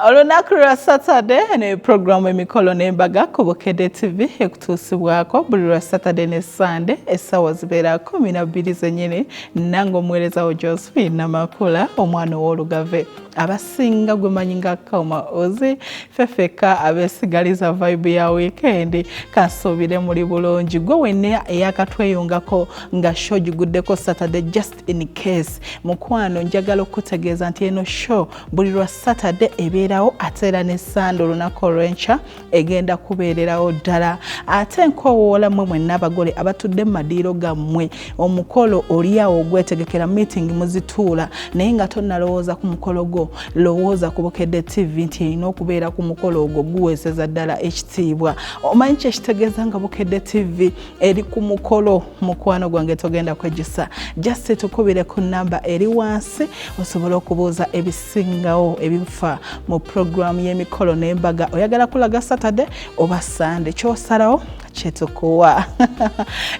Olunaku lwa Saturday ne programu emikolo n'embaga ku Bukedde TV ekutuusibwako buli lwa Saturday ne Sunday essaawa zibeera 12 zennyini nange omuweereza wo Josephine Namakula omwana ow'olugave abasinga gwe manyi nga Kauma Ozi ffeffekka abeesigaliza vibe ya weekend kansuubire muli bulungi gwe wenna eyakatweyungako nga show giguddeko Saturday just in case mukwano njagala okukutegeeza nti eno show buli lwa Saturday ebeerawo ate era ne Sunday olunaku olw'enkya egenda kubeererawo ddala ate nkowoola mmwe mwenna abagole abatudde mu madiiro gammwe omukolo oli awo ogwetegekera meeting muzituula naye nga tonnalowooza ku mukolo gwo lowooza ku Bukedde TV nti erina okubeera ku mukolo ogwo guweeseza ddala ekitiibwa omanyi kyekitegeeza nga Bukedde TV eri ku mukolo mukwano gwange togenda kwejjusa just tukubire ku namba eri wansi osobole okubuuza ebisingawo ebifa mu puroguramu y'emikolo n'embaga oyagala kulaga Saturday oba Sunday kyosalawo kyetukuwa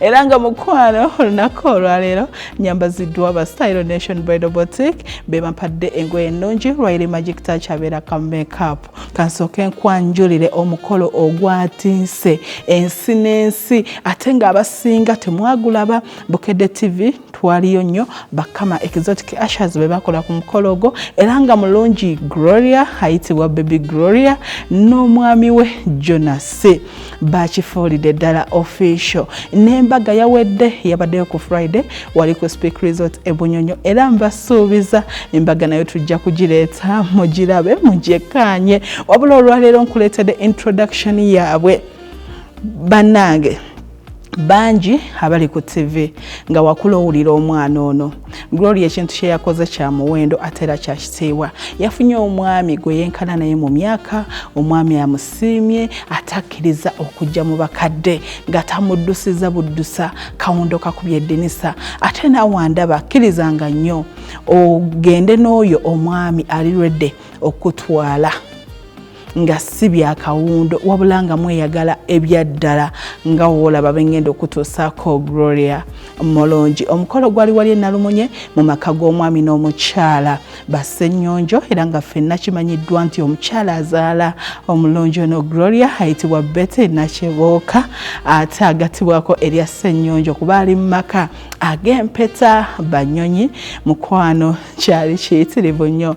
era nga mukwano olunaku olwaleero nyambaziddwa ba Style Nation Bridal Boutique be bampadde engoye ennungi lwaire Magic Touch abeera ka makeup kansooke nkwanjulire omukolo ogwatinse ensi n'ensi ate ng'abasinga temwagulaba Bukedde TV twaliyo nnyo bakama Exotic Ushers be bakola ku mukolo ogwo era nga mulungi Gloria ayitibwa Baby Gloria n'omwami we Jonas bakifuulidde ddala official n'embaga yawedde yabaddeyo ku Friday wali ku Speak Resort e Bunyonyo era mbasuubiza embaga nayo tujja kugireeta mugirabe mugyekkaanye wabula olwaleero nkuleetedde introduction yaabwe bannange bangi abali ku TV nga wakula owulira omwana ono Gloria ekintu kye yakoze kya muwendo ate era kya kitiibwa yafunye omwami gwe yenkana naye mu myaka omwami amusiimye ate akkiriza okujja mu bakadde nga tamuddusiza buddusa kawundo kakubye eddinisa ate naawe andaba akkirizanga nnyo ogende n'oyo omwami ali redde okutwala nga si bya kawundo wabula nga mweyagala ebyaddala nga woolaba bengenda okutuusaako Gloria Mulungi. Omukolo gwali wali e Nalumunye mu maka g'omwami n'omukyala Bassennyonjo era nga ffenna kimanyiddwa nti omukyala azaala omulungi ono Gloria ayitibwa Betty Nakibuuka ate agattibwako erya Ssennyonjo kuba ali mu maka ag'empeta Banyonyi. Mukwano kyali kiyitirivu nnyo.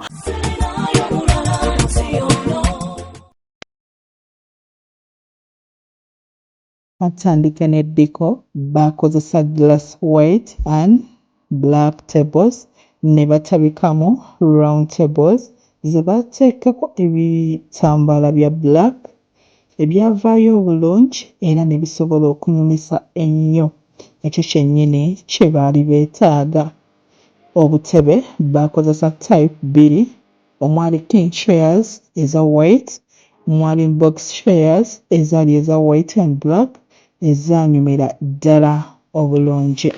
Batandike n'eddiko baakozesa glass white and black tables ne batabikamu round tables ze baateekako ebitambaala bya black ebyavaayo obulungi era ne bisobola okunyumisa ennyo ekyo kyennyini kye baali beetaaga. Obutebe baakozesa type bbiri omwali king chairs eza white, mwali box chairs ezaali eza white and black ezaanyumira ddala obulungi.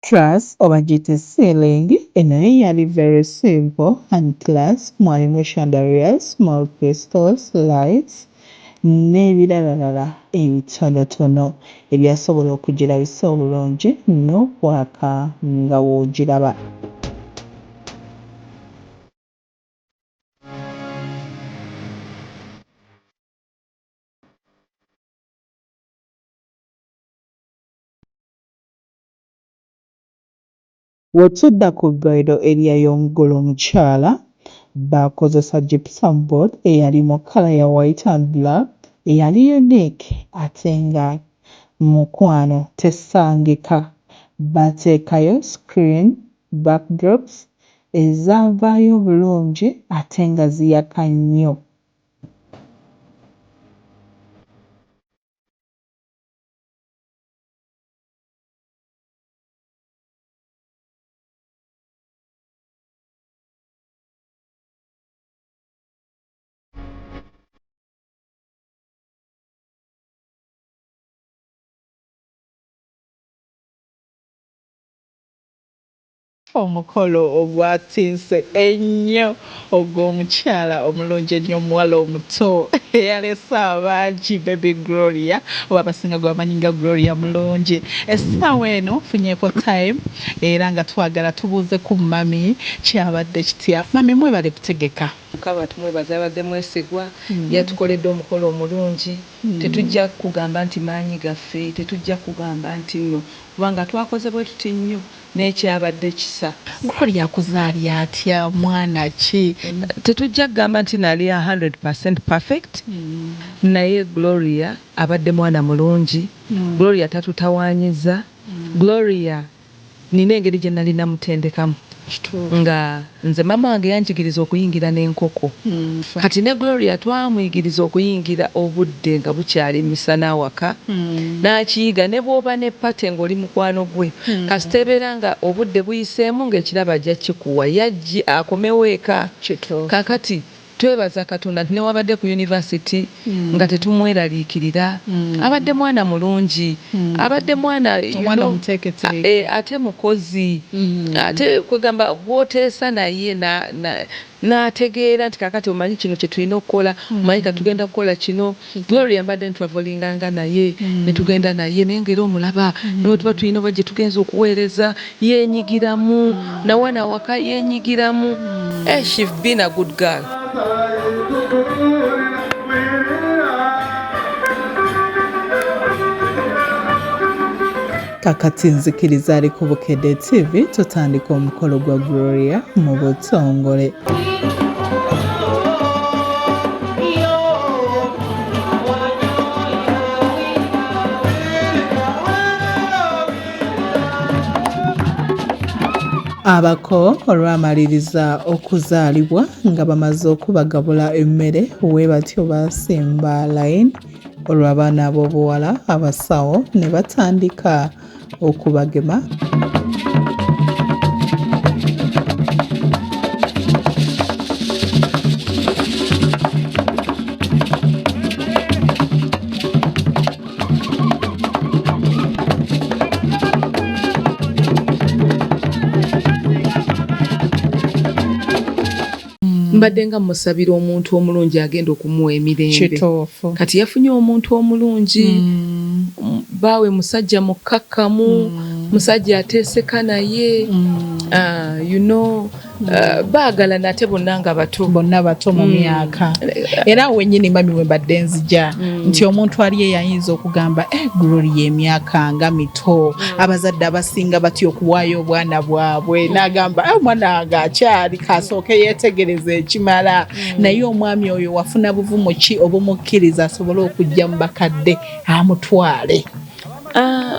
Truss oba giyite ceiling eno yo yali very simple and class mwalimu chandeliers, small crystals, lights n'ebiralalala ebitonotono ebyasobola okugirabisa obulungi n'okwaka nga w'ogiraba. Wetudda ku bridal area y'omugole omukyala, baakozesa gypsum board eyali mu kkala ya white and black eyali unique ate nga mukwano tesangika. Baateekayo screen backdrops ezaavaayo obulungi ate nga ziyaka nnyo. Omukolo ogwatiise ennyo ogw'omukyala omulungi ennyo, omuwala omuto eyalese abangi, Baby Gloria, oba abasinga gwe bamanyi nga Gloria Mulungi. Essaawa eno nfunyeeko time era nga twagala tubuuze ku mami kyabadde kitya. Mami, mwebale kutegeka. Mukama tumwebaza, yabadde mwesigwa, yatukoledde omukolo omulungi. Tetujja kugamba nti maanyi gaffe, tetujja kugamba nti nno kubanga twakoze bwe tuti nnyo, n'ekyabadde kisa. Gloria akuzaalya atya, mwana ki? Tetujja kugamba nti nali 100% perfect, naye Gloria abadde mwana mulungi. Gloria tatutawaanyiza. Gloria nina engeri gye nali namutendekamu nga nze maama wange yanjigiriza okuyingira n'enkoko. Kati ne Gloria twamuyigiriza okuyingira obudde nga bukyali misana awaka, n'akiyiga ne bw'oba ne party ng'oli mukwano gwe, kasita ebeera nga obudde buyiseemu ng'ekirabo ajja kikuwa, yajji akomewo eka. Kaakati twebaza Katonda nti newabadde ku university nga tetumweraliikirira. Abadde mwana mulungi, abadde mwana you Omwana omuteeketeeke. Ate mukozi, ate kwegamba gw'oteesa naye n'ategeera nti kaakati omanyi kino kye tulina okukola, omanyi katugenda kukola kino. Gloria mbadde ntravelinganga naye, ne tugenda naye, naye ng'era omulaba ne tuba tulina oba gye tugenza okuweereza yeenyigiramu, nawana awaka yeenyigiramu. She's been a good girl. Kakati nzikiriza ali ku Bukedde TV, tutandika omukolo gwa Gloria mu butongole. Abako olwamaliriza okuzaalibwa nga bamaze okubagabula emmere, we batyo basimba layini olw'abaana ab'obuwala, abasawo ne batandika okubagema. Mbadde nga musabira omuntu omulungi agenda okumuwa emirembe. Kati yafunye omuntu omulungi, baawe musajja mukkakkamu, musajja ateeseka naye, baagalana ate bonna nga bato. Bonna bato mu myaka. Era wennyini mami we mbadde nzija nti omuntu ali eyayinza okugamba, Gloria emyaka nga mito, abazadde abasinga batya okuwaayo obwana bwabwe, n'agamba, omwana wange akyali, kasooke yeetegereze ekimala. Naye omwami oyo wafuna buvumu ki obumukkiriza asobole okujja mu bakadde amutwale?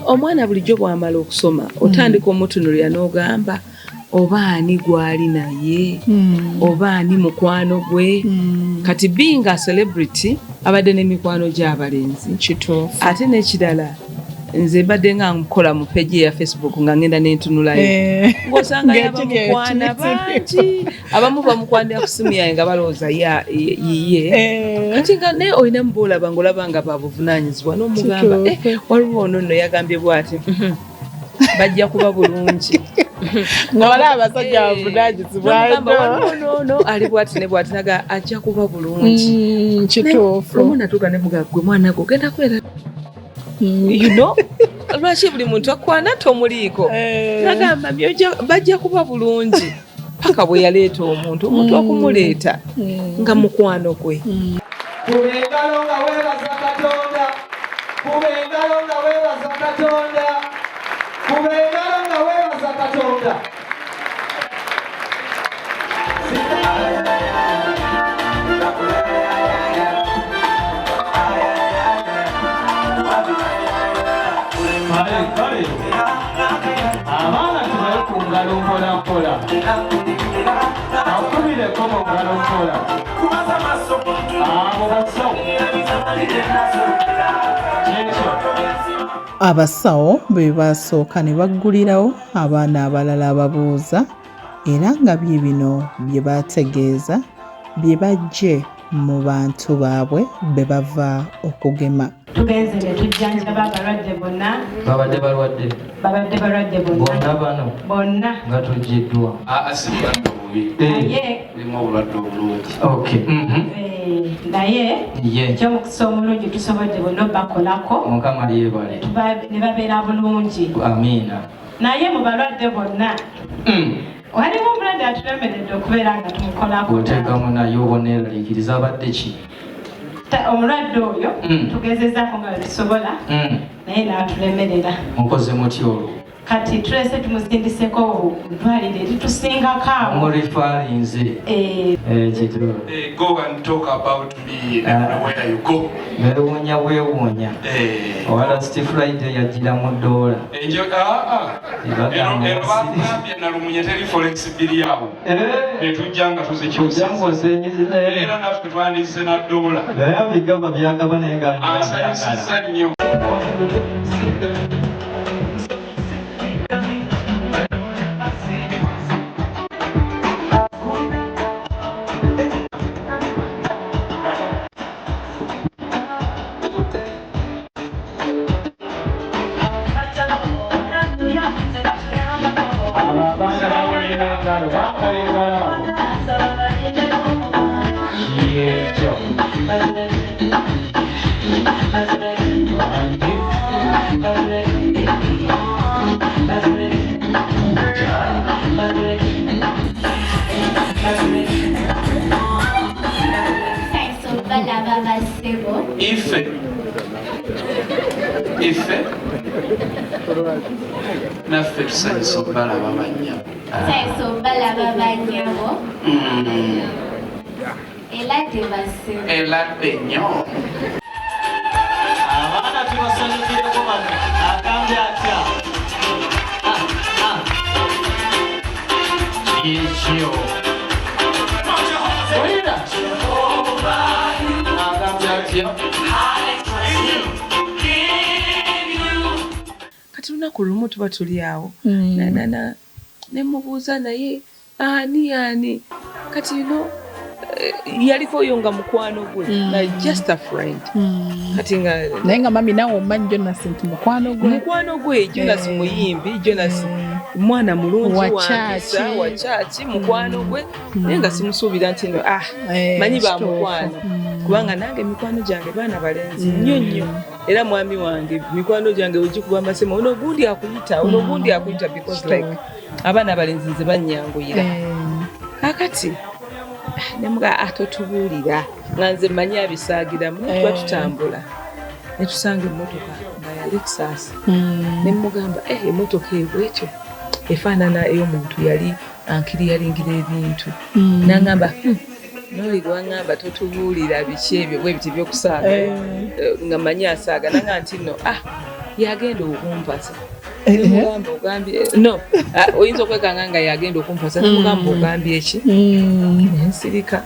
Omwana bulijjo bw'amala okusoma otandika omutunulira n'ogamba oba ani gw'ali naye, oba ani mukwano gwe. Kati being a celebrity abadde n'emikwano gy'abalenzi. Ate n'ekirala, nze mbadde nga nkola mu page ya Facebook nga ngenda n'entunulayo, ng'osanga Ng'ekiri yabamukwana ekiri. bangi, abamu bamukwanira ku simu yange nga balowooza yiye. Kati nga naye olinamu boolaba ng'olaba nga babuvunaanyizibwa n'omugamba, waliwo ono nno yagambye bw'ati, bajja kuba bulungi. Nga wali abasajja bavunaanyizibwa. N'omugamba, waliwo noono ali bw'ati ne bw'ati, naga ajja kuba bulungi. Lumu natuuka ne mugamba, gwe mwana gwe ogenda kubeera, lwaki buli muntu akwana tomuliiko? Nagamba, bajja kuba bulungi, paka bwe yaleeta omuntu, omuntu okumuleeta nga mukwano gwe. Kuba engalo nga weebaza Katonda, kuba engalo nga weebaza Katonda, kuba engalo nga weebaza Katonda. Kale kale, abaana tubaye ku ngalo mpola mpola, akubireko mu ngalo mpola abo basawo kyekyo. Abasawo be basooka ne baggulirawo abaana abalala ababuuza, era nga bye bino bye baategeeza bye baggye mu bantu baabwe be bava okugema. Tugenze ne tujjanjaba abalwadde bonna. Babadde balwadde? Babadde balwadde Bonna bonna. bano? Bonna. Nga tuggiddwa. Aa, si bulwadde obubi. Naye Mulimu obulwadde obulungi. Okay. Naye Ye. ekyomukisa omulungi tusobodde bonna obakolako. Mukama yeebale. Ne babeera bulungi. Amiina. Naye mu balwadde bonna waliwo omulwadde atulemeredde okubeera nga tumukolako. Bw'oteekamu naye oboneeraliikiriza abadde ki? Omulwadde oyo tugezezaako nga bwe tusobola, naye n'atulemerera. Mukoze mutya olwo? Kati tulese tumusindiseko mu ddwaliro eritusingako awo. Murifaalinze? Eh. Kituufu. Go and talk about me everywhere you go. Beewuunya bwewuunya. Owa last Friday yagira mu ddoola. Enjo aa Ebagamba eno batugambye Nalumunye teri forex biri awo. Netujja nga tuzikyusiza. Era naffe twandizze na ddoola. Naye abigamba byagaba naye nga Ansanyusizza nnyo. Abo abaana bawulira engalo, bakola engalo abo. Kyekyo. Wangi. Nsanyuse okubalaba bassebo. Ife naffe tusanyusa okubalaba bannyabo. Nsanyuse okubalaba bannyabo. Eladde bassebo. Eladde nnyo. Abaana tubasanyukireko bano. Agambye atya? Ah, ah. Kyekyo. Wulira. Agambye atya? Kati lunaku lumu tuba tuli awo, nemubuuza naye ani ani. Kati yaliko oyo nga mukwano gwe, like just a friend. Kati nga Naye nga mami nawe omumanyi Jonas nti mukwano gwe. Mukwano gwe Jonas, muyimbi Jonas, mwana mulungi, Wa wampisa, church. Wa church, mukwano gwe, naye nga simusuubira nti no, ah, manyi ba mukwano, kubanga nange mikwano gyange baana balenzi nnyo nnyo, era mwami wange mikwano gyange wegikuba amasimu, ono gundi akuyita, ono gundi akuyita, because like abaana abalenzi nze bannyanguyira. Kakati nemuga atotubuulira nga nze mmanyi abisaagiramu, naye tuba tutambula ne tusanga emmotoka nga ya Lexus, ne mugamba, "Eh, emmotoka eyo bwetyo efaanana ey'omuntu yali ankiriyalingira ebintu." N'aŋŋamba, noli lwaŋŋamba totubuulira biki ebyo bwe biti byokusaaga." Nga mmanyi asaaga. Naŋŋamba nti nno, ah, yagenda okumpasa. Nemugamba, "Ogambye no?" Ah, oyinza okwekanga nga yagenda okumpasa. Nemugamba, "Ogambye eki?" Nensirika.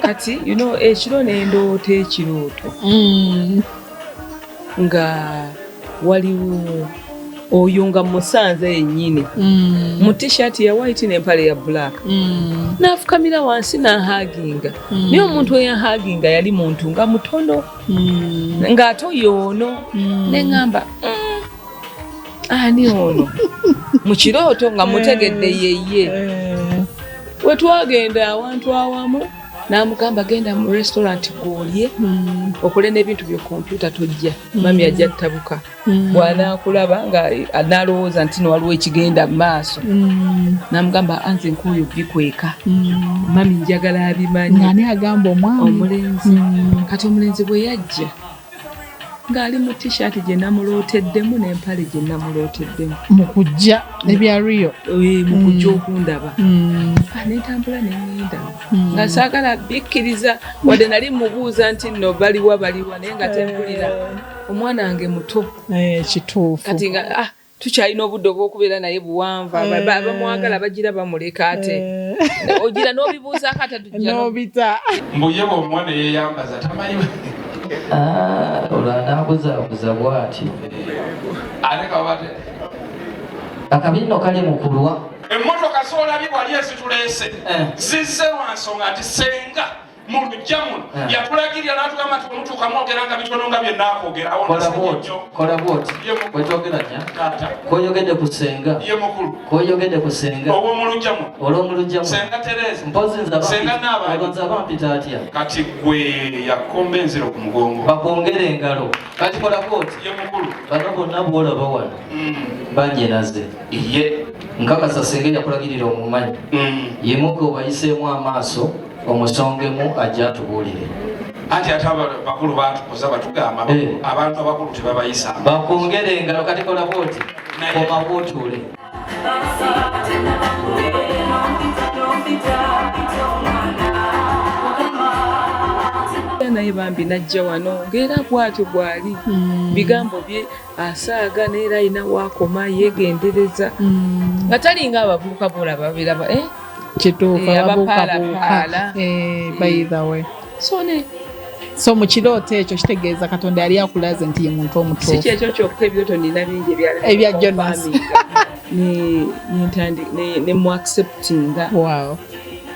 Kati ekiro nendoota ekirooto nga waliwo oyo nga musanze yennyini mu T-shirt ya white n'empale ya black, n'afukamira wansi n'anhaginga. Naye omuntu eyanhaginga yali muntu nga mutono, ng'ate oyo ono. Neŋŋamba, ani ono?" Mu kirooto nga mutegedde yeye. We twagenda awantu awamu, n'amugamba, "Genda mu restaurant gw'olye, okole n'ebintu byo kompyuta, tojja, mami ajja ttabuka bw'anaakulaba nga n'alowooza nti no waliwo ekigenda mu maaso." N'amugamba, "Anze nkooyo bikweka, mami njagala abimanyi." Ng'ani agamba omwami? Omulenzi. Kati omulenzi bwe yajja ng'ali mu T-shirt gye namulooteddemu n'empale gye namulooteddemu. Mu kujja ebya rio. Mu kujja okundaba. Ah, nentambula neŋŋenda nga saagala bikkiriza, wadde nali mubuuza nti nno baliwa baliwa, naye nga tempulira, omwana wange muto. Kituufu. Kati nga, ah, tukyalina obudde obw'okubeera naye buwanvu. Abamwagala bagira bamuleka, ate ogira n'obibuuzaako ate tujja n'obita. Mbuye bw'omwana yeeyambaza tamanyi. Ah, olwo anaabuzaabuza bw'ati. Ate kabate. Akabi nno kali mu kulwa. Emmotoka z'olabye wali ezituleese zizze lwa nsonga nti senga Mu luggya muno yatulagirira n'atugamba nti bwemutuuka mwogera nga bitono nga bye naakwogera. Awo Kola nasenya bwoti, nnyo. kola bwoti. Ye mukulu. Bwetwogera nya. Taata. Koyogedde ku ssenga. Ye mukulu. Koyogedde ku ssenga. Ow'omu luggya muno. Olw'omu luggya muno. Ssenga Tereza. Mpozi nze Ssenga Naabangi. olwo nze abampita atya? Kati gwe yakomba enziro ku mugongo. Bakwongere engalo. Kati kola bwoti. Ye mukulu. Bano bonna bw'olaba wano. Bannyinaze. Ye. Nkakasa ssenga eyakulagirira omumanyi. Yimuka obayiseemu amaaso, omusongemu ajje atubuulire. Anti ate abakulu batukuza batugamba abantu abakulu tebabayisa. Bakwongere engalo. Kati kola bwoti. Koma bw'otuule. Naye bambi najja wano ng'era bw'atyo bw'ali, bigambo bye asaaga naye era alina waakoma yeegendereza, nga talinga abavubuka bolaba babeera Kituufu, ababuukabuuka. abapaalapaala. By the way, So ne so mu kirooto ekyo kitegeeza Katonda yali akulaze nti ye muntu si omutuufu. kyekyo kyokka, ebirooto nina bingi ebyali Ebya Jonas. Ne muacceptinga Wow.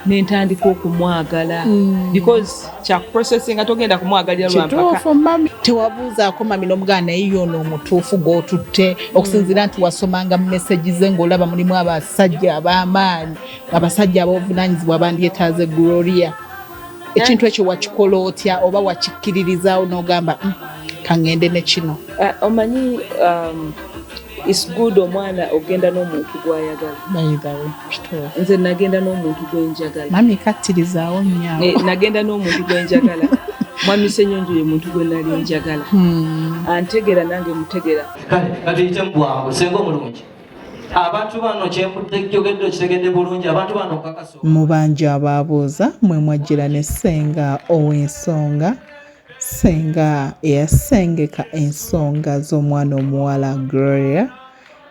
nentandika okumwagala because kyakuprocessinga, togenda kumwagalira lwampaka. Kituufu mami, tewabuuzaako mami n'omugana naye yoono omutuufu gw'otutte, okusinziira nti wasomanga mu message ze ng'olaba mulimu abasajja ab'amaanyi, abasajja ab'obuvunaanyizibwa bandyetaaze Gloria. Ekintu ekyo wakikola otya oba wakikkiririzaawo n'ogamba, kaŋŋende ne kino"? Ah, omanyi, it's good omwana ogenda n'omuntu gw'ayagala. By the way, kituufu. Nze nagenda n'omuntu gwenjagala. Mami, kattirizaawo nnyo. Nagenda n'omuntu gwenjagala. Mwami Senyonjo ye muntu gwe nali njagala, antegera nange mutegera. Kale katuyite mu bwangu. Senga omulungi, abantu bano kyenjogedde okitegedde bulungi? Abantu bano okakasa? Mu bangi abaabuuza mwe mwajjira ne ssenga ow'ensonga, ssenga eyasengeka ensonga z'omwana omuwala Gloria,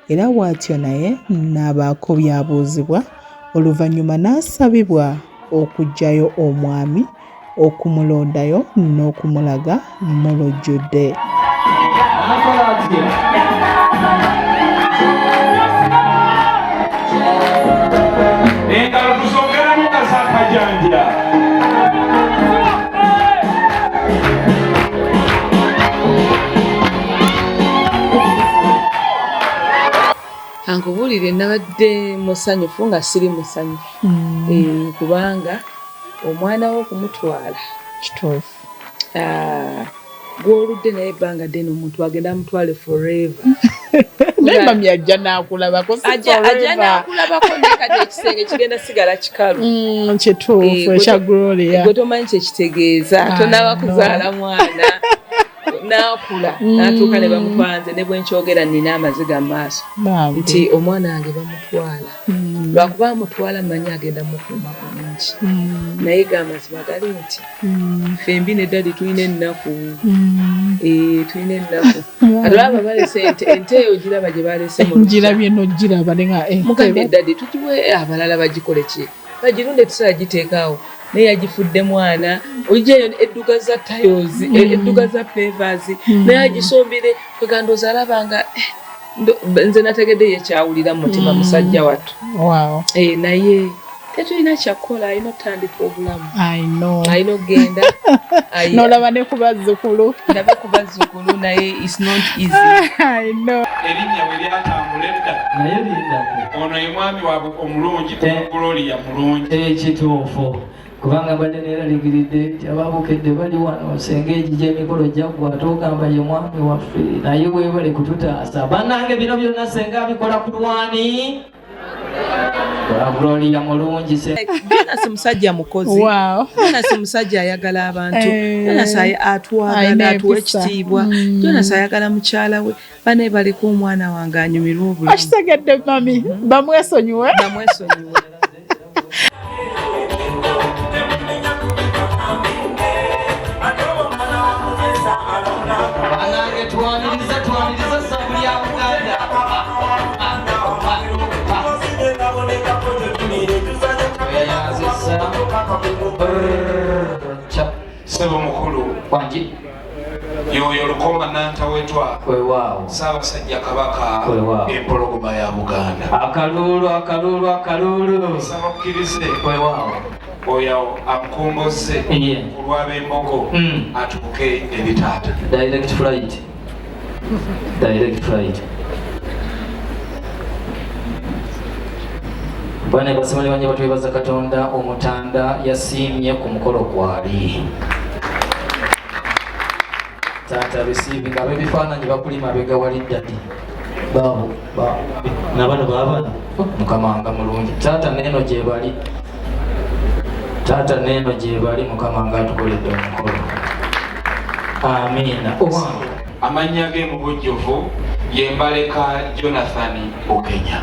era bw'atyo naye n'abaako by'abuuzibwa, oluvannyuma n'asabibwa okuggyayo omwami, okumulondayo n'okumulaga mu lujjudde. Akola atya? Engalo tuzongeremu nga zakajanja. Ankubuulire, nabadde musanyufu nga siri musanyufu, kubanga omwana wo okumutwala Kituufu. Ah, gw'oludde naye ebbanga ddene, omuntu agenda amutwale forever. Naye mami, ajja n'akulabako, si Ajja forever. N'akulabako, naye kati ekisenge kigenda sigala kikalu. Kituufu. Ekya Gloria. Gwe tomanyi kyekitegeeza, I tonaba know. kuzaala mwana n'akula n'atuuka ne bamutwala. Nze ne bwe nkyogera nina amaziga mu maaso Bambi. nti omwana wange bamutwala. Lwakuba amutwala mmanyi agenda mukuuma bulungi, naye ga amazima gali nti ffembi ne daddy tulina ennaku. Tulina ennaku. Kati olaba balese ente, ente eyo giraba gye balese mu luggya. Ngirabye n'ogiraba nenga Mugambye daddy tugiwe abalala bagikole ki, bagirunde, tusobola giteekaawo, naye yagifudde mwana. Ojjayo edduga za tiles, edduga za pavers, naye agisombere kwegandooza alaba nga nze nategedde ye kyawulira mu mutima, musajja wattu. Naye tetulina kyakukola, alina otandika obulamu. I know. Alina okugenda. N'olaba ne ku bazzukulu. Ndabe ku bazzukulu, naye it's not easy. I know. Erinnya bwe lyatambula edda. Naye lindako. Ono ye mwami waabwe omulungi, Gloria mulungi. Ekituufu, kubanga mbadde neeraliikiridde nti ababukedde bali wano, senga egijja emikolo gyaggwa, ate ogamba ye mwami waffe. Naye weebale kututaasa. Bannange, bino byonna senga abikola ku lwani lwa Gloria mulungi. Jonas musajja mukozi. Jonas musajja ayagala abantu. Jonas atwagala, Alina atuwa empisa. ekitiibwa. Jonas ayagala mukyala we. Bane baleka omwana wange anyumirwe obulamu. Akitegedde mami, bamwesonyiwe. Bamwesonyiwe. Bannange, twaniriza, twaniriza ssabu lya Buganda. Tweyanzisa. Ssebo mukulu. Wangi. Yoyo Lukoma Nantawetwa. Weewaawo. Ssaabasajja Kabaka. Weewaawo. Empologoma ya Buganda. Akaluulu, akaluulu, akaluulu. Nsaba okkirize. Weewaawo. Oyo amukombozze ku lw'ab'embogo atuuke eri taata. Direct flight. Direct flight. Bwana basimali banye batwebaza Katonda omutanda yasiimye ku mukolo gwali. Taata receiving ab'ebifaananyi bakuli mabega wali ddadi. Baabo na bano baabano Mukama nga mulungi. Taata neeno gye bali. Taata neeno gye bali Mukama nga atukoledde omukolo. Amiina. Owange. Amannya ge mu bujjuvu ye Mbaleka Jonathan Bukenya.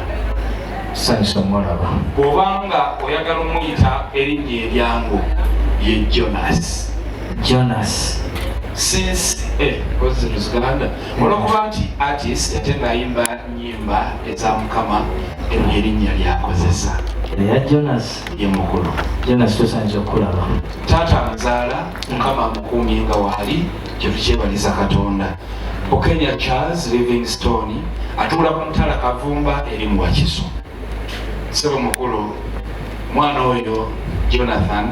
Tusanyuse omulaba. Bw'oba nga oyagala omuyita erinnya eryangu ye Jonas. Jonas. Since kozzi Luziganda olwokuba nti artist ate ng'ayimba nnyimba eza Mukama eryo erinnya lyakozesa. Eya Jonas. Ye mukulu. Jonas tusanyuse okukulaba. Taata amuzaala Mukama amukuumye nga waali kye tukyebaliza Katonda. Bukenya Charles Livingstone atuula ku mutala Kavumba eri mu Wakiso. Ssebo mukulu, mwana oyo Jonathan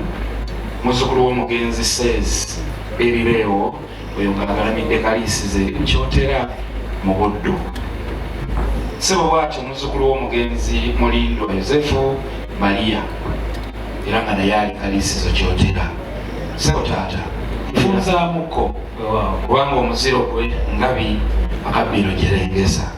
muzzukulu w'omugenzi Says Erireewo oyo ng'agalamidde Kaliisizo eri mu Kyotera mu Buddu. Ssebo bw'atyo muzzukulu w'omugenzi Mulindwa Yozefu Maria era nga naye ali Kaliisizo Kyotera. Ssebo taata, nfunzaamuko kubanga omuziro gwe ngabi akabbiro gyerengesa.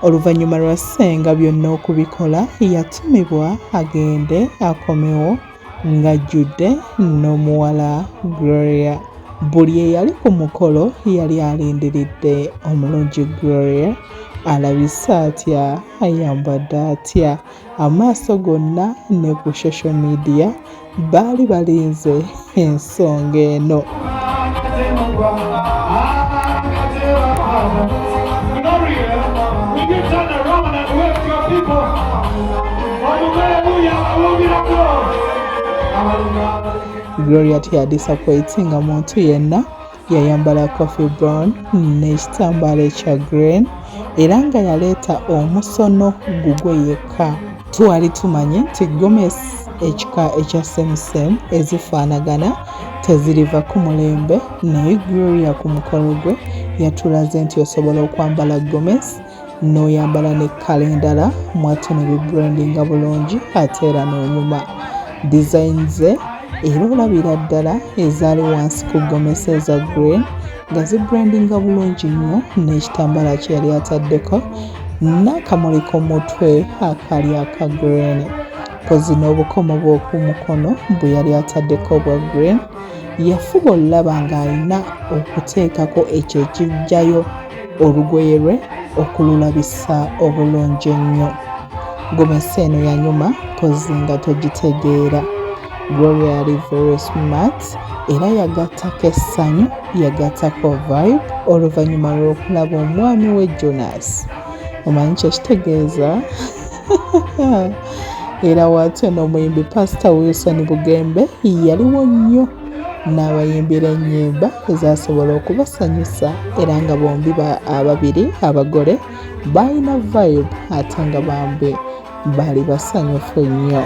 Oluvannyuma lwa Ssenga byonna okubikola, yatumibwa agende akomewo ng'ajjudde n'omuwala Gloria. Buli eyali ku mukolo yali alindiridde omulungi Gloria alabise atya, ayambadde atya. Amaaso gonna ne ku social media baali balinze ensonga eno. Gloria teyadisappointinga muntu yenna, yayambala coffee brown n'ekitambaala ekya green era nga yaleeta omusono gugwe yekka. Twali tumanyi nti gomesi ekika ekya semusemu ezifaanagana teziriva ku mulembe, naye Gloria ku mukolo gwe yatulaze nti osobola okwambala gomesi n'oyambala ne kkala endala mwattu ne bibrandinga bulungi ate era n'onyuma. Design ze era olabira ddala ezaali wansi ku gomesi eza green nga zibrandinga bulungi nnyo n'ekitambaala kye yali ataddeko n'akamuli ku mutwe akali aka green. Mpozzi n'obukomo bw'oku mukono bwe yali ataddeko obwa green, yafuba olaba ng'alina okuteekako ekyo ekiggyayo olugoye lwe okululabisa obulungi ennyo. Gomesi eno yanyuma mpozzi nga togitegeera. Gloria yali very smart era yagattako essanyu, yagattako vibe oluvannyuma lw'okulaba omwami we Jonas. Omanyi kye kitegeeza? Era watyo n'omuyimbi Pastor Wilson Bugembe yaliwo nnyo n'abayimbira ennyimba ezasobola okubasanyusa era nga bombi ababiri abagole balina vibe ate nga bambi bali basanyufu nnyo.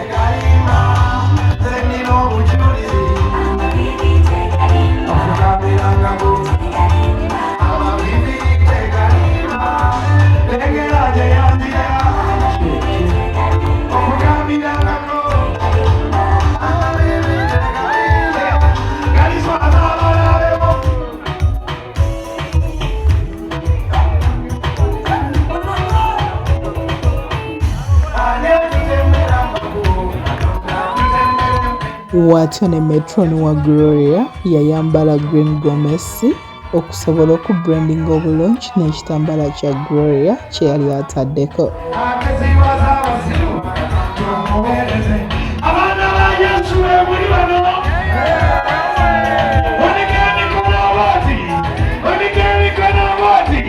Watyo ne Metron wa Gloria yayambala green gomesi okusobola okubrandinga obulungi n'ekitambala kya Gloria kye yali ataddeko. Abaana ba Yesu muli bano, wanika emikono bwoti, wanika emikono bwoti.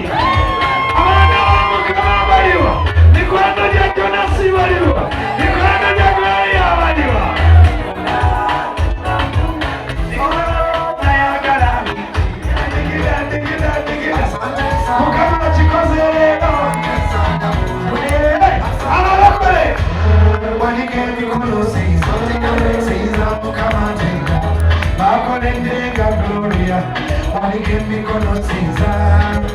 Abaana ba Mukama baliwa, mikwano gya Jonasi baliwa, mikwano gya Gloria baliwa. Nayagala Mukama kikoze leero. Abalokole wanika emikono, sinza Mukama ntenga bakoleddenga. Gloria, wanika emikono, sinza,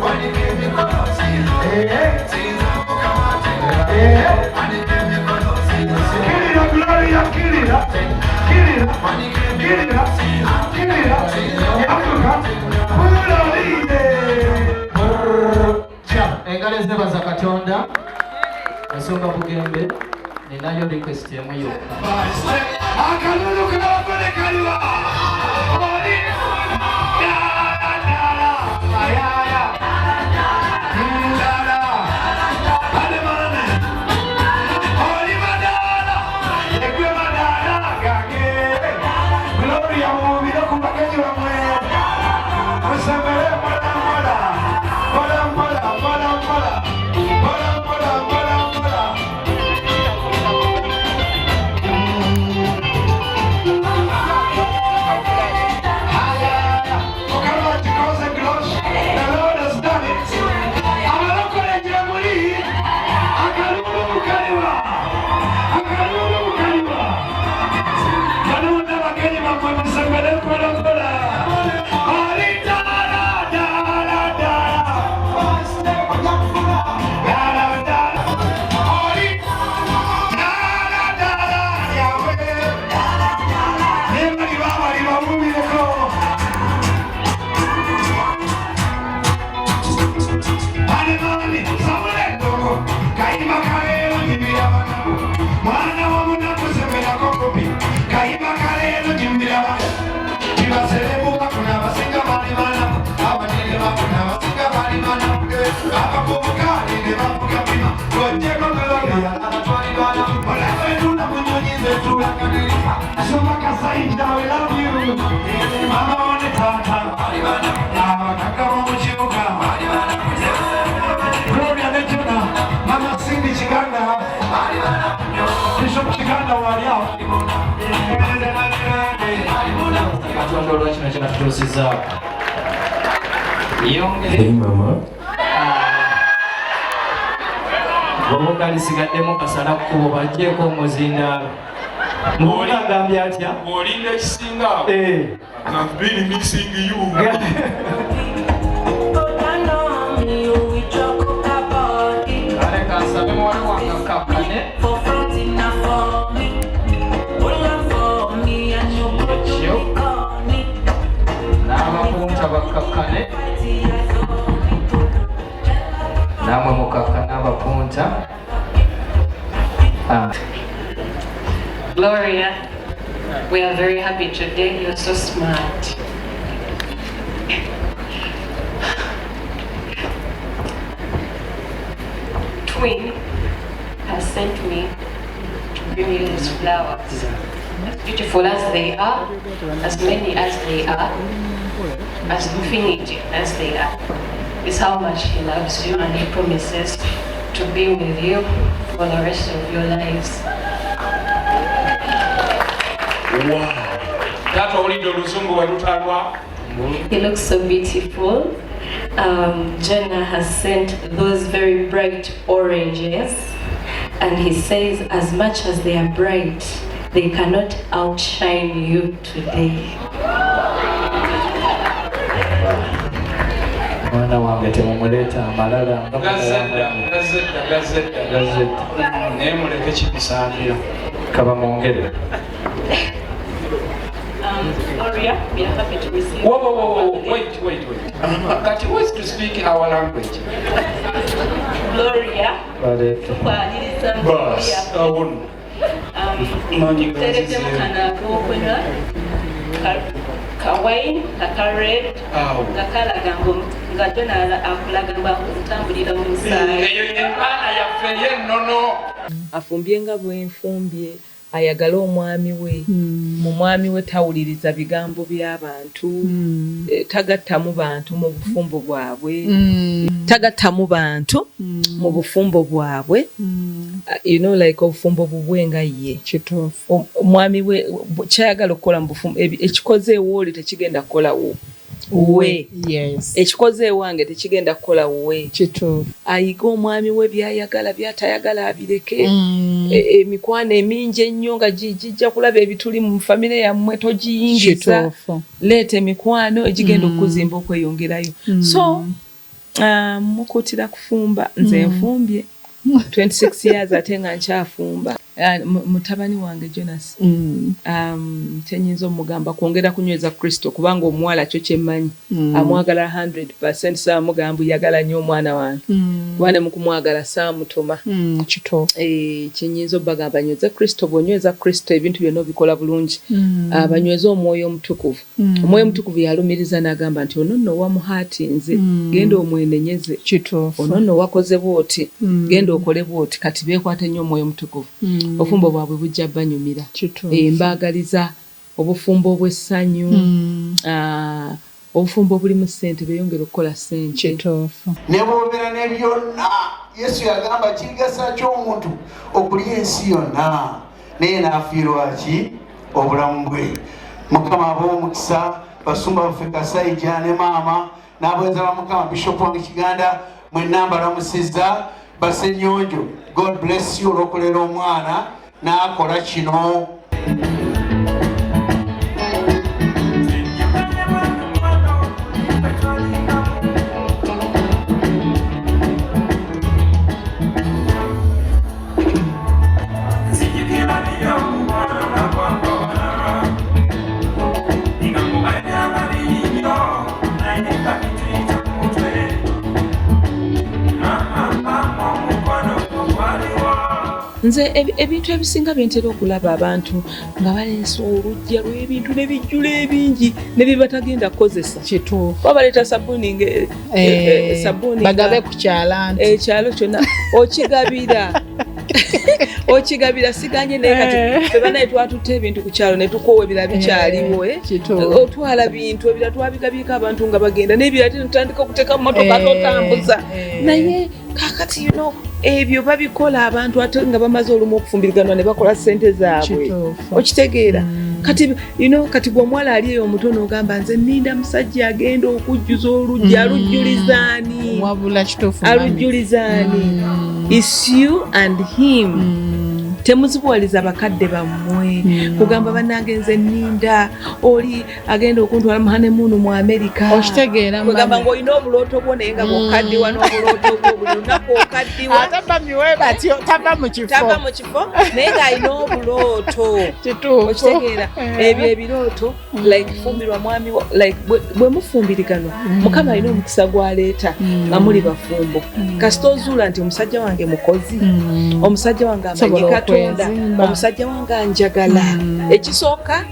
wanika emikono, sinza Mukama ntenga. Kirira Gloria, kirira, kirira, kirira, kirira, yambuka bulolide. Engalo ezebaza Katonda. Ensonga Bugembe, ninayo request emu yokka. Akalulu k'abagole kaliwa? Oli dala dala ayaya dala alemane oli madala egwe madala gange. Gloria, muwubire ku bagenyi bamwe, musembere mpola mpola mpola mpola mpola mpola mpola mpola mpola mpola. Mukama akikoze, Glosh. The Lord has done it. Abalokole gye muli, akalulu kaliwa? Akalulu kaliwa? Banona bagenyi bammwe, musembere mpola mpola. Oli dala dala dala dala dala oli dala dala yawe nebali babali bawulireko. Alemani, sabule endogo, kayimba kaleero nyimbira banaku. Mwana w'omunaku semberako kopi, kayimba kaleero nyimbira banaku. Tibaserebu bakuna abasinga bali banaku, abanene bakuna abasinga bali banaku. Abavubuka ne bavuga pima, ng'oggyeko Gloria abatwali banaku. Olaba etula mu nnyonyi nze tulaganiriza. Soma Kasaija, we love you. Mama wone taata, abakaka b'omu kibuga. Gloria ne Jonah, Mama Cindy Kiganda, Bishop Kiganda wali awo. Katonda olwa kino kyatutuusizzaako. Yongere. Hey mama. Goboka lisigaddemu kasala kkubo, bajjeeko omuzindaalo. Muwona agambye atya? Bw'olinda ekisinga awo. I've been missing you. Kale kansabe muwala wange akkakkane. Ekyo n'abapunta bakkakkane, nammwe mukakkane abapunta. Ah. Gloria, we are very happy today. You're so smart. Twin has sent me to bring you these flowers. As beautiful as they are, as many as they are, as infinity as they are, is how much he loves you, and he promises to be with you for the rest of your lives. Wow. Taata, owulidde oluzungu welutalwa? He looks so beautiful. Jenna has sent those very bright oranges, and he says, as much as they are bright, they cannot outshine you today. Mwana wange temumuleeta amalala nga Gazedda, gazedda, gazedda. Gazedda. Naye muleke kibisaanira. Kaba mwongere. Gloria, we are happy to receive. Whoa, whoa, whoa, whoa, wait, wait, wait. Kati who is to speak our language? Gloria, Baleete. tukwaniriza. Bas, awo nno. Tereddemu kano ak'okunywa ka wine aka red nga kalaga nga jona akulaga mbu akutambulira mu musaayi. Eyo y'empaana yaffe ey'ennono. Afumbye nga bwenfumbye ayagale omwami we mu mwami we tawuliriza bigambo by'abantu tagattamu bantu mu bufumbo bwabwe tagattamu bantu mu bufumbo bwabwe. You know, like obufumbo bubwe nga ye omwami we kyayagala okukola mu bufumbo, ekikoze ewooli tekigenda kukolawo we. Ekikoze ewange tekigenda kukola wuwe. Ayige omwami we byayagala, byatayagala abireke. Emikwano emingi ennyo nga gijja kulaba ebituli mu famire yammwe, togiyingiza. Leeta emikwano egigenda okukuzimba okweyongerayo. So mukuutira kufumba. Nze nfumbye 26 years ate nga nkyafumba. Mutabani wange Jonas, kyenyinza omugamba kwongera kunyweza Kristo, kubanga omuwala kyo kyemmanyi amwagala 100. Saamugamba yagala nnyo omwana wange, kuba ne mukumwagala saamutuma. Kyenyinza obagamba, nyweza Kristo. Bw'onyweza Kristo, ebintu byonna obikola bulungi. Banyweze omwoyo omutukuvu. Omwoyo omutukuvu yalumiriza n'agamba nti ono nno wamuhaatinze, genda omwenenyeze. Ono nno wakoze bwoti, genda okole bwoti. Kati beekwate nnyo omwoyo omutukuvu, obufumbo bwabwe bujja banyumira. Mbaagaliza obufumbo obw'essanyu, obufumbo obulimu ssente, beeyongere okukola ssente. Ne bw'obeera ne byonna, Yesu yagamba, kigasa ky'omuntu okulya ensi yonna naye n'afiirwa ki obulamu bwe? Mukama abawa omukisa, basumba baffe Kasaija ne maama n'abaweereza ba Mukama, Bishop wange Kiganda, mwenna mbalamusizza. Basenyonjo, God bless you olw'okulera omwana n'akola kino. Nze ebintu ebisinga byentera okulaba, abantu nga baleese olujja lw'ebintu ne bijjula ebingi ne bye batagenda kukozesa. Oba baleeta sabbuuni sabbuuni bagabe ku kyalo. Ekyalo kyonna okigabira, okigabira. Siganye, naye kati ffe banaye twatutte ebintu ku kyalo ne tukoowa, ebirala bikyaliwo. Otwala bintu, ebirala twabigabyeko abantu nga bagenda, n'ebirala ate netutandika okuteeka mu motoka totambuza. Naye kakati ebyo babikola abantu ate nga bamaze olumu okufumbiriganwa ne bakola ssente zaabwe. Okitegeera? Kati kati gwe omuwala ali eyo omuto n'ogamba, nze nninda musajja agenda okujjuza olujja. Alujjulizaani? Wabula kituufu. Alujjulizaani? Is you and him. Temuzibuwaliza bakadde bammwe kugamba, bannange nze nninda oli agenda okuntwala mu honeymoon mu Amerika. Okitegeera? Kugamba ng'olina obulooto bwo, naye nga bwokaddiwa n'obulooto bwo, buli lunaku okaddiwa. Ate bamiwe batyo, tava mu kifo. Tava mu kifo, naye ng'alina obulooto. Okitegeera? Ebyo ebirooto, like fumbirwa mwami, like bwe mufumbiriganwa, Mukama alina omukisa gw'aleeta nga muli bafumbo. Kasita ozuula nti omusajja wange mukozi, omusajja wange amanyi Katonda, omusajja wange anjagala. Ekisooka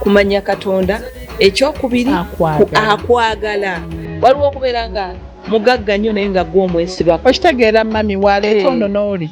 kumanya Katonda, ekyokubiri akwagala. Waliwo okubeera nga mugagga nnyo naye nga gwe omwesibako. Okitegeera mami, waleeta ono n'oli.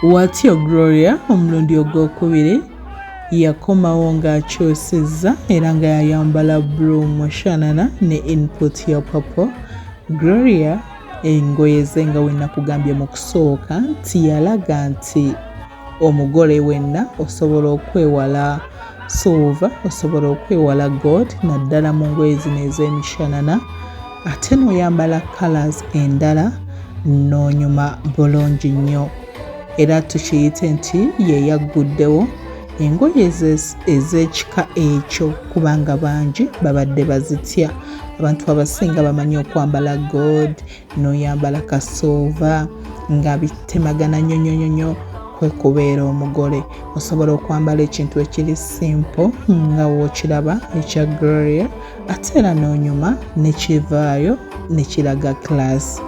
Watyo Gloria omulundi ogwokubiri Yakomawo ng'akyusizza era nga yayambala blue mushanana ne input ya purple. Gloria engoye ze nga we nakugambye mu kusooka nti yalaga nti omugole wenna osobola okwewala silver, osobola okwewala gold naddala mu ngoye zino ez'emishanana ate n'oyambala colors endala n'onyuma bulungi nnyo. Era tukiyite nti ye yagguddewo engoye ez'ekika ekyo kubanga bangi babadde bazitya. Abantu abasinga bamanyi okwambala gold n'oyambala kasoova nga bitemagana nnyo nnyo nnyo nnyo kwe kubeera omugole. Osobola okwambala ekintu ekiri simple nga w'okiraba ekya Gloria ate era n'onyuma ne kivaayo ne kiraga class.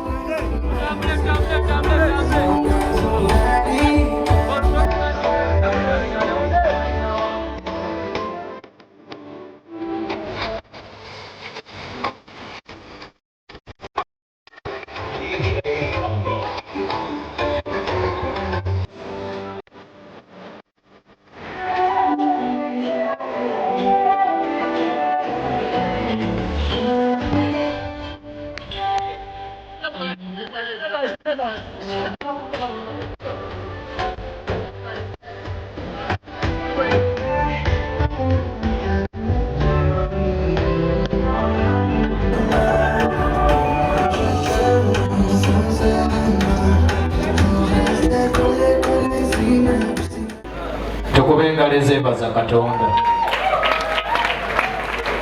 Tukube engalo ezeebaza Katonda.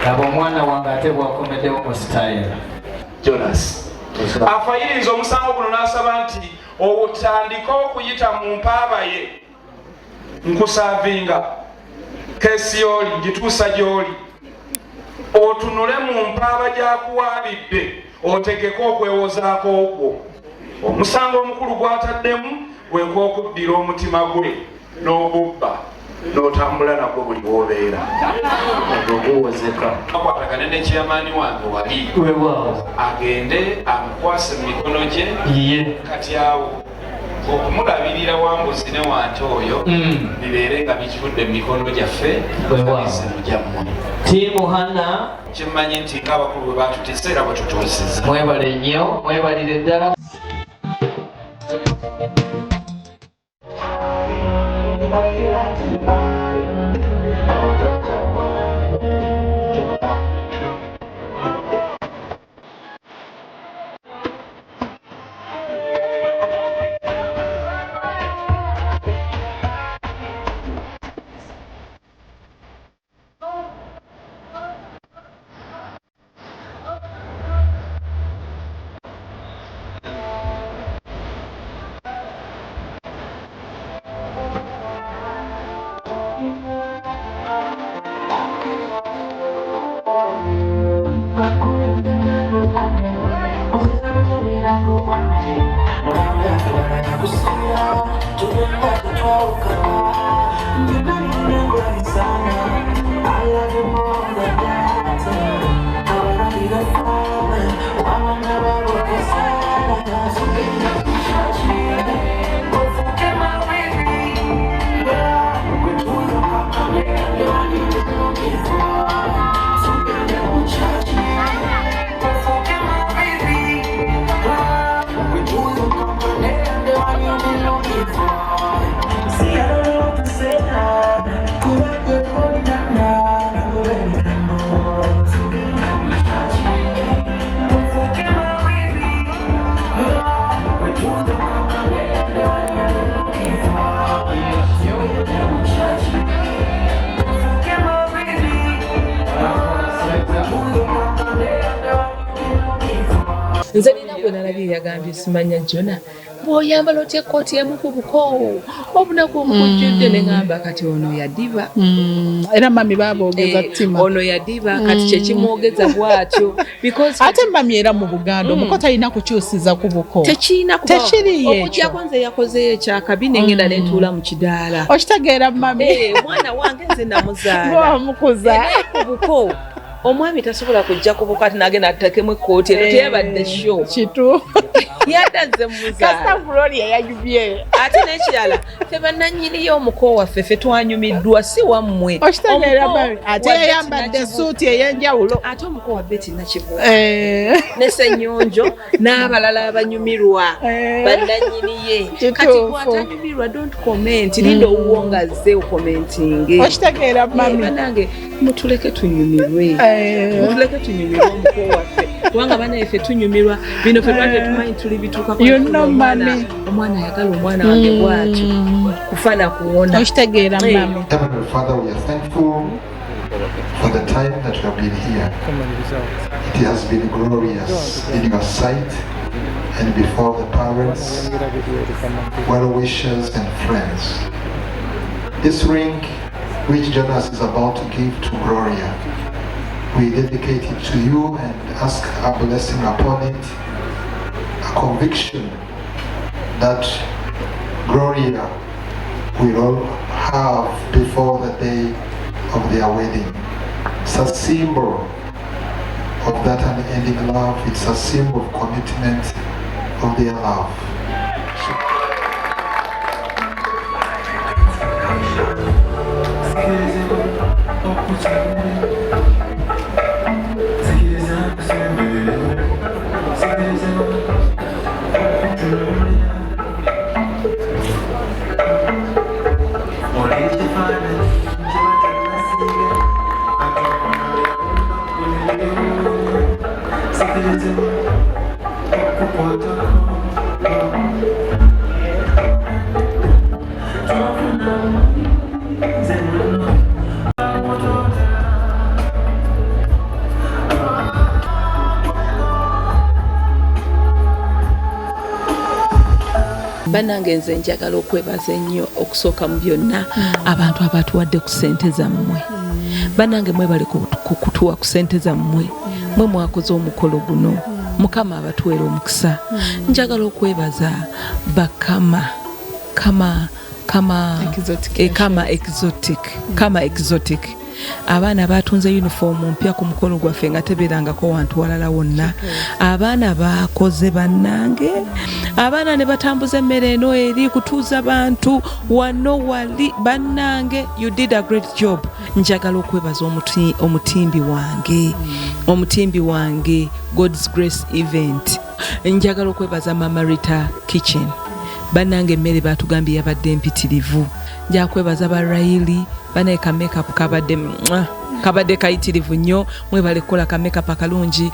Laba omwana wange ate bw'akomeddewo mu sitayiro. Jonas afayiriza omusango guno n'asaba nti otandike okuyita mu mpaaba ye nkusaavinga keesi y'oli ngituusa gy'oli otunule mu mpaaba gy'akuwaabidde otegeke okwewozaako okwo. Omusango omukulu gw'ataddemu gwe gw'okuddira omutima gwe n'ogubba n'otambula nagwo buli w'obeera. Oguwozeka. Akwatagane ne chairman wange wali. Weewaawo. Agende amukwase mu mikono gye. Ye. Kati awo okumulabirira wambuzi ne wante oyo bibeere nga bikivudde mu mikono gyaffe mu gyammwe. Tiimu Hana. Kyemmanyi nti ng'abakulu bwe baatutisse era bwe tutuusiza. Mwebale nnyo, mwebalire ddala. Nze nina gwe nalabye yagambye simanya Jona bw'oyambala otya ekkooti emu ku buko obunaku obukujjudde ne ŋŋamba kati ono yadiba. Era mami baboogeza ttima. Ono yadiba kati kye kimwogeza bw'atyo because ate mami era mu Buganda omuko talina kukyusiza ku buko. Tekirina kuba Tekiriyo ekyo. Okuggyako nze yakozeeyo ekyakabi ne ngenda ne ntuula mu kidaala. Okitegeera mami. Mwana wange nze namuzaala. Wamukuza. Ku buko. Omwami tasobola kujja ku buko ati n'agenda atekemu ekkooti eno teyabadde show. Kituufu. Yadde azze Kasita muzaala. Gloria yayubye. Ate n'ekirala, ffe bannannyiniyo omuko waffe, ffe twanyumiddwa, si wammwe. Okitegeera, Omuko mami? Ate wa Betty yayambadde Nakibuuka. suuti ey'enjawulo. Ate omuko wa Betty Nakibuuka Eh. ne Ssenyonjo n'abalala abanyumirwa, Eh. bannannyiniye. Kituufu. Kati gwatanyumirwa, don't comment, linda owuwo ng'azze okomentinge. Okitegeera, mami? Bannange, mutuleke tunyumirwe. Eh. Mutuleke tunyumirwe omuko waffe, kubanga bannange ffe tunyumirwa bino, ffe twali tetumanyi tuli bituukako. You know, mami. Omwana ayagala omwana wange bw'atyo, kufa na kuwona. Okitegeera, Eh. mami? Heavenly Father, we are thankful for the time that we have been here. It has been glorious in your sight and before the parents, well-wishers and friends. This ring which Jonas is about to give to Gloria, we dedicate it to you and ask a blessing upon it, a conviction that Gloria will all have before the day of their wedding. It's a symbol of that unending love. It's a symbol of commitment of their love. Bannange, nze njagala okwebaza ennyo okusooka mu byonna abantu abatuwadde ku ssente zammwe. Bannange, mwebale kutuwa ku ssente zammwe. Mwe mwakoze omukolo guno, Mukama abatuweera omukisa. Njagala okwebaza bakama kama kama Exotic. Kama Exotic, Kama Exotic. Abaana batunze uniform mpya ku mukolo gwaffe nga tebeerangako wantu walala wonna. Abaana bakoze, bannange, abaana ne batambuza emmere eno eri kutuuza bantu wano wali. Bannange, you did a great job. Njagala okwebaza omutimbi wange, omutimbi wange God's Grace Event. Njagala okwebaza Mama Rita Kitchen. Bannange, emmere batugambye yabadde empitirivu. Njagala kwebaza ba Raili. Banaye, ka makeup kabadde mwah, kabadde kayitirivu nnyo. Mwebale kukola ka makeup akalungi.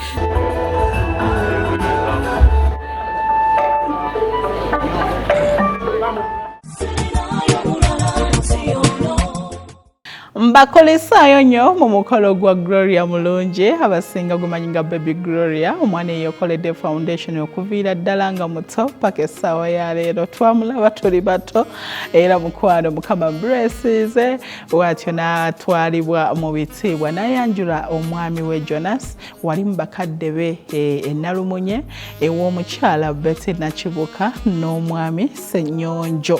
Mbakolesaayo nnyo mu mukolo gwa Gloria Mulungi, abasinga gumanyi nga Baby Gloria, omwana eyekoledde foundation okuviira ddala nga muto paka essaawa ya leero. Twamulaba tuli bato, era mukwano Mukama blesses bwatyo n'atwalibwa mu bitiibwa n'ayanjula omwami we Jonas wali mu bakadde be e Nalumunye ew'omukyala Betty Nakibuka n'omwami Ssenyonjo.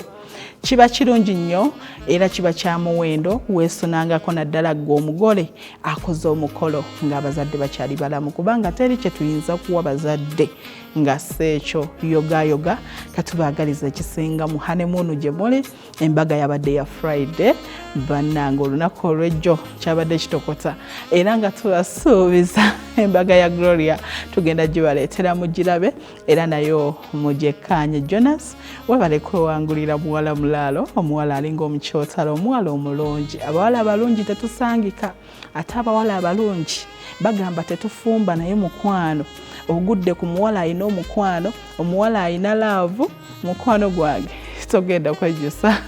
Kiba kirungi nnyo era kiba kya muwendo weesunangako, naddala ggwe omugole akoze omukolo ng'abazadde bakyali balamu, kubanga teri kye tuyinza kuwa bazadde nga si ekyo. Yogayoga katubaagaliza ekisinga mu honeymoon gye muli. Embaga yabadde ya Friday, bannange, olunaku olw'ejjo kyabadde kitokota, era nga tubasuubiza embaga ya Gloria tugenda gibaleetera mugirabe era nayo mugyekkaanye. Jonas, webale kwewangulira muwala mulaalo, omuwala alinga omukyotalo, omuwala omulungi. Abawala abalungi tetusangika, ate abawala abalungi bagamba tetufumba, naye mukwano ogudde ku muwala alina omukwano, omuwala alina love. Mukwano gwange, togenda kwejjusa.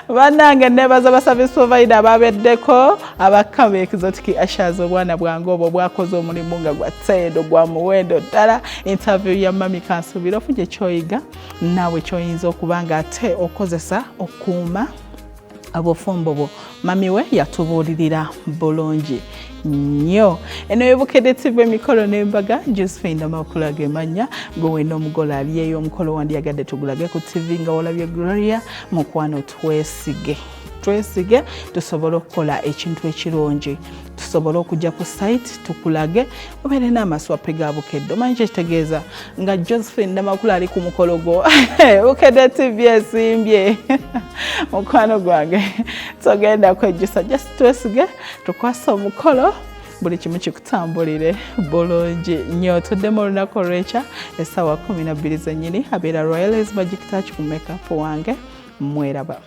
Bannange, nebaza ba service provider ababeddeko, abakama Exotic Ushers. Obwana bwange obwo bwakoze omulimu nga gwa ttendo, gwa muwendo ddala. Interview ya mami, kansuubira ofunye kyoyiga naawe kyoyinza okuba nga ate okozesa okuuma obufumbo bwo. Mami we yatubuulirira bulungi nnyo. Eno ebukedde TV, emikolo n'embaga. Josephine Amakula gemanya. Gwe wena omugole ali eyo, omukolo wandiyagadde tugulage ku TV nga walabye Gloria, mukwano twesige. Twesige tusobole okukola ekintu ekirungi, tusobole okujja ku site tukulage, obeere n'amaswape ga Bukedde. Omanyi kyekitegeeza nga Josephine Namakula ali ku mukolo gwo? Bukedde TV esimbye, mukwano gwange, togenda kwejjusa. Just twesige, tukwase omukolo, buli kimu kikutambulire bulungi nnyo. Tuddemu olunaku olwekya essaawa 12 zennyini. Abeera Royals Magic Touch ku makeup wange. Mweraba.